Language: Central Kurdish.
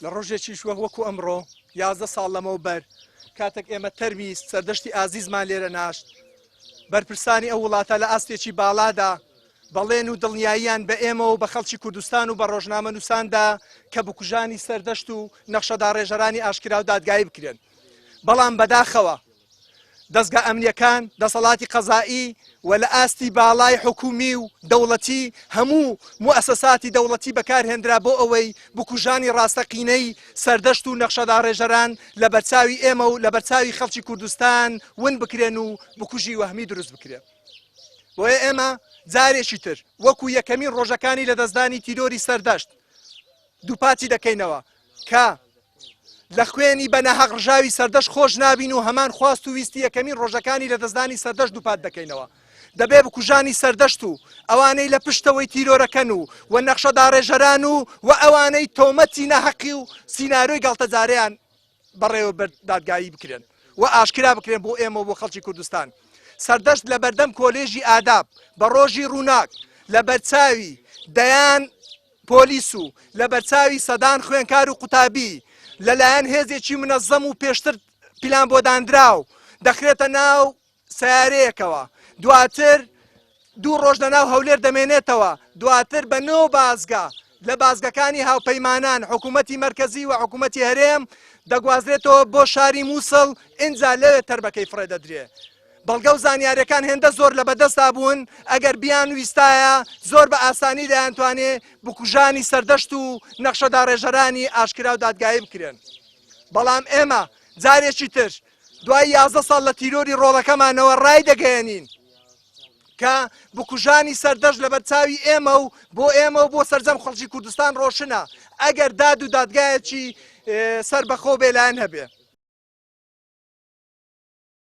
لە ڕۆژێکیش وەک وەکو ئەمڕۆ 11 ساڵ لەمەوبەر کاتێک ئێمە تەرمی سەردەشتی ئازیزمان لێرە ناشت بەرپرسانی ئەو وڵاتە لە ئاستێکی باڵادا بەڵێن و دڵنیاییان بە ئێمە و بە خەڵکی کوردستان و بە ڕۆژنامەنووسان دا کە بکوژانی سەردەشت و نەخشەداڕێژەرانی ئاشکرا و دادگایی بکرێن. بەڵام بەداخەوە دەزگا ئەمنیەکان، دەسەڵاتی قەزائی و لە ئاستی باڵای حکومی و دەوڵەتی هەموو موئەسەساتی دەوڵەتی بەکارهێنرا بۆ ئەوەی بکوژانی ڕاستەقینەی سەردەشت و نەخشەداڕێژەران لەبەرچاوی ئێمە و لەبەرچاوی خەڵکی کوردستان ون بکرێن و بکوژی وەهمی دروست بکرێن. بۆیە ئێمە جارێکی تر وەکو یەکەمین ڕۆژەکانی لەدەستدانی تیرۆری سەردەشت دووپاتی دەکەینەوە کە لە خوێنی بە ناهەق ڕژاوی سەردەشت خۆش نابین و هەمان خواست و ویستی یەکەمین ڕۆژەکانی لەدەستدانی سەردەشت دووپات دەکەینەوە. دەبێ بکوژانی سەردەشت و ئەوانەی لە پشتەوەی تیرۆرەکەن و و نەخشەداڕێژەران و و ئەوانەی تۆمەتی ناهەقی و سیناریۆی گاڵتەجارەیان بەڕێوە برد دادگایی بکرێن و ئاشکرا بکرێن بۆ ئێمە و بۆ خەڵکی کوردستان. سەردەشت لە بەردەم کۆلێژی ئاداب بە ڕۆژی ڕووناک لە بەرچاوی دەیان پۆلیس و لەبەرچاوی سەدان خوێنکار و قوتابی لەلایەن هێزێکی منەزەم و پێشتر پیلان بۆ دانراو دەخرێتە ناو سیارەیەکەوە دواتر دوو ڕۆژ لە ناو هەولێر دەمێنێتەوە دواتر بە نۆ بازگە لە بازگەکانی هاوپەیمانان حکوومەتی مەرکەزی و حکوومەتی هەرێم دەگوازرێتەوە بۆ شاری مووسڵ ئینجا لەوێ تەرمەکەی فڕێ دەدرێ. بەڵگە و زانیاریەکان هێندە زۆر لە بەدەستا بوون ئەگەر بیان ویستایە زۆر بە ئاسانی دەیانتوانێ بکوژانی سەردەشت و نەخشەداڕێژەرانی ئاشکرا و دادگایی بکرێن بەڵام ئێمە جارێکی تر دوای 11 ساڵ لە تیرۆری ڕۆڵەکەمانەوە ڕایدەگەیەنین کە بکوژانی سەردەشت لەبەر چاوی ئێمە و بۆ ئێمە و بۆ سەرجەم خەڵکی کوردستان ڕۆشنە ئەگەر داد و دادگایەکی سەربەخۆ بێلایەن هەبێ.